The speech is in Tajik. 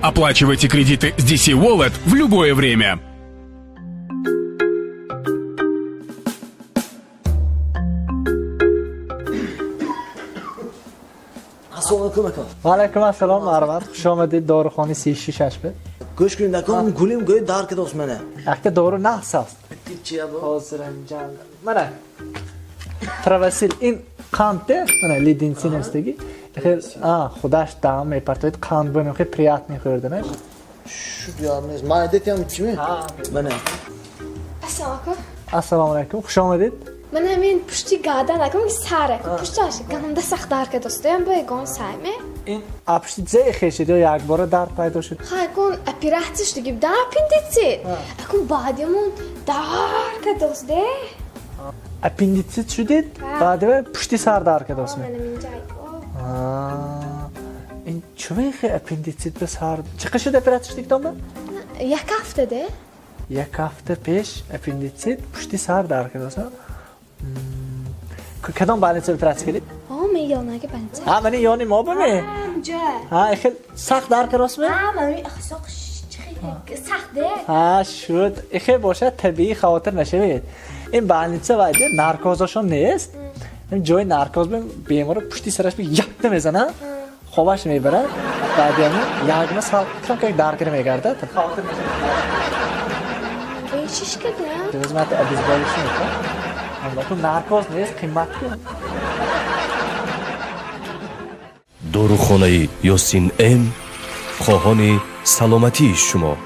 Оплачивайте кредиты с DC Wallet в любое время. Assalomu alaykum, aka. Va alaykum assalom, marhamat, xush omadid dorixona 36 bir. Гӯш кунед, ака, гулим гӯй дар кадос мана. Акта дору нақс аст. Чия бу? Ҳозир mana Travasil, ин қандте, mana лидинсин астаги. Хел, а, худаш даҳан мепартояд, қанд бо хел приятный хӯрдана. Шу диёрнес. Ман детям чими? Мана. Ассалому алайкум. Assalomu alaykum, xush omadid. Ман ҳамин пушти гадан акум сар пушташ ганда сахт дар кадостоям бо ягон сайме. Ин апшти зе хешид ё якбора дард пайдо шуд? Хай, кун оператсия шудагӣ да аппендицит. Акун баъдимон дар кадост де. Аппендицит шудид, баъди пушти сар дард кардосми? Мана минҷа. Ин чӯ хе аппендицит ба сар чӣ қад шуд оператсия шудигитонба? Як ҳафта де. Як ҳафта пеш аппендицит, пушти сар дард кардоса. Кадом больница оператсия кардид? О, мен ёнаги больница. Ҳа, мани ёни мо баме? Ҳамҷа. Ҳа, хел сахт дард кардосми? Ҳа, мани сахт де. Ҳа, шуд. Ихе бошад, табиӣ, хавотир нашавед. Ин больница вайде наркозашон нест. Ин ҷои наркоз беморо пушти сараш якта мезанад, хобаш мебарад, баъди ҳамин ягона сал кам как дард кара мегардад. Хавотир нашавед. Чиш кардам? Хизмати обезболивающий мекунад. Наркоз нест, қимат ку. Дорухонаи Ёсин М хоҳони саломатии шумо.